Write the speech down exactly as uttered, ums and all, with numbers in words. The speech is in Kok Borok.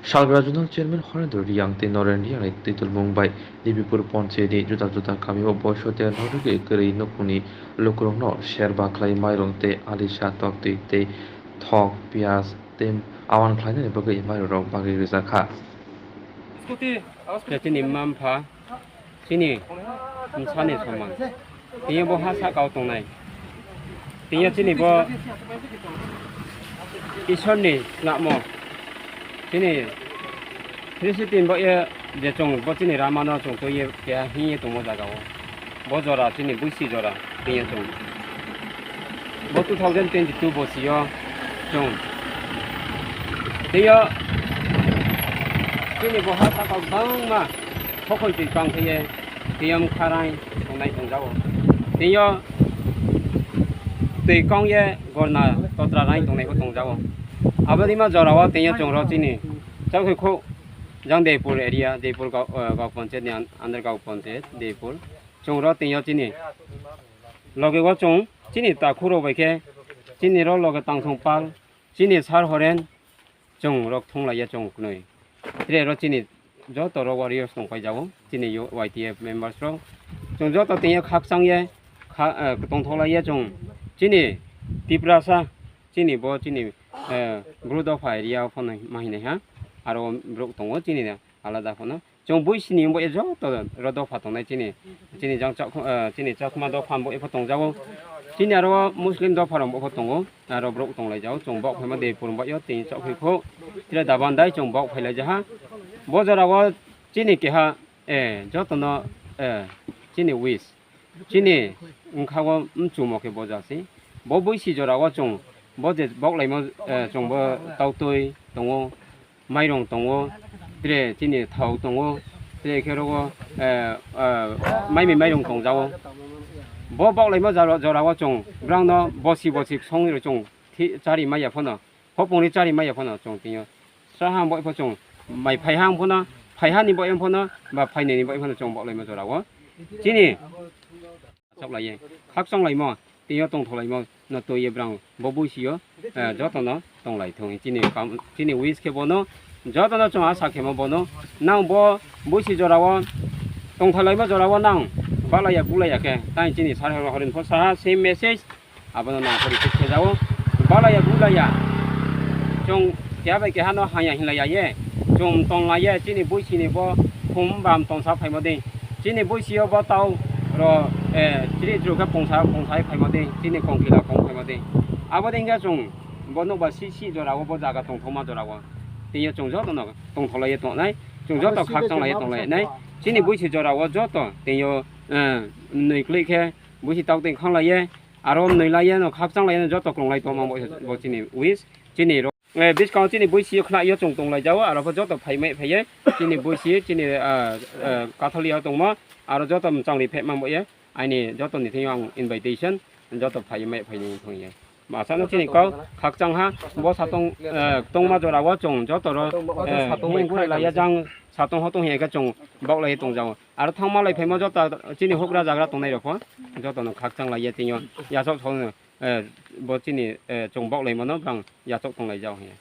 Salgra Zonal Chairman Horendra Riyang tei Noren Riyang ni twitulmung bai Debipur Ponchayat ni juda juda kami o boiso tei norwgwi kwrwi nukhungni lukurokno serba khlai mairung tei alisa, toktwi tei thok, piyaj tei awan khlainani bagwi mairungrok bagwi rijak kha. Tei chini mma mpha chini bwsani soman. Tini bo ha saka o tongnai. Tini chini bo Ishwar ni snamo. Chini Christian bo ye je chwng bo chini Ramano chwng twi ye keha hing ye tongmo jaga o. Bo jora chini buisi jora tini chwng. Bo two thousand twenty-two bo sio chwng. Tei o chini bo ha saka o bangma Hokoi twi kong khe ye tiyam kharai tongnai tongjago. Tiyo twi kong ye gorna totra rai tongnai bo tongjago. Abo dima jorao tiyo chwng ro chini chakri kho jang Deipur area, Deipur gao, eh, gao panchayat ni an-, under gao panchayat Deipur. Chwng ro tiyo chini loge o chwng chini takhuro bai khe chini ro loge Tangsong Pal, chini Sar Horen, chwng rok thung lai ya chwng kwnwi. Tre ro chini joto ro warriors tong pai jago, chini yo-, Y T F members rok. Chwng joto tini khakchang ye kha-, eh, tongthok lai ya chwng. Chini Tiprasa, chini bo, chini, eh, Bru dopha area o phano ma hinai ha. Aro borok tongo chini alada phano. Chwng buisini wngbo e joto ro dopha tongnai chini, chini jang chak-, eh, chini Chakma dopha wngbo epho tongjago. Chini aro Muslim dopha rok bo epho tongo, aro borok tong lai jago. Chwng bok phaima de purumbaio tini chok phaikho. Tire dabandai chwng bok phai lai jaha. Bo jorao chini keha, eh, jotono, eh, chini wish. Chini wngkha o mchumo khe bo jasi. Bo buisi jorao chwng bo je bok laimo, eh, chwng bo tautwi tongo. Mairung tongo, tre chini thok tongo, tre khe rogo, eh, eh, maimi mairung tongjago. Bo bok laimo jora, jorao chwng brangno bosi bosi songwi rw chwng thi-, chari maya phano, hopungni chari maya phano chwng tini o. Sahang bo pho chwng mai phai hang phano, phai hani bo phano, ba phai nini bo phano chwng bok laimo jorao. Chini Chok lai ye, khak chong laimo, tei yo tongthok laimo no twi ye brang bo buisi yo, eh, joto no tong lai thung. Chini kam, chini wish khe bono joto no chwng asa khe mo bono nang bo buisi jora o tongthok laimo jora o nang balai ya bulai ya khe tai chini sar horo horin pho saha same message abono nang pho repeat khe jao balai ya bulai ya chwng keha bai keha no haya hinlai ya ye. Chwng tong lai ye, chini buisi ni bo khum bam tongsa phaimo de. Chini buisi yo bo tau ro, eh, chiri churu khe pungsa, pungsa phaimo de. Chini kongkila kong phaimo de. Abo de hinkhe chwng bo nokbar si si jora o, bo jaga tongthokma jora o. Tei yo chwng joto no tongthok lai ye tong nai. Chwng joto khakchang lai ye tong lai nai. Chini buisi jora o joto tei yo, eh, nwi kwlwi khe buisi tok twi khang lai ye. Aro nwi lai ye no khakchang lai ye no joto kwrwng lai tongma bo, bo chini wish. Chini ro. Eh, buskang chini buisi khna yo chwng tong lai jao, aro pho joto phai mai phai ye chini buisi chini, ah, ah, Katholia tongma, aro joto mwchang ri phai ma bo ye, aini joto ni thing ang invitation, joto phai mai phai ni thung ye. Masa no chini kok khakchang ha, bo satong, eh, tongma jora o chwng joto ro, eh, hung guri lai ya jang satong hotong he khe chwng bok lai tong jao. Aro thangma lai phaima joto chini hokra jagra tongnai rok pho, joto no khakchang lai ya tini yo, yasok sok no. Eh, bo chini, eh, chwng bok laimano bang yachok tong lai jao hiya.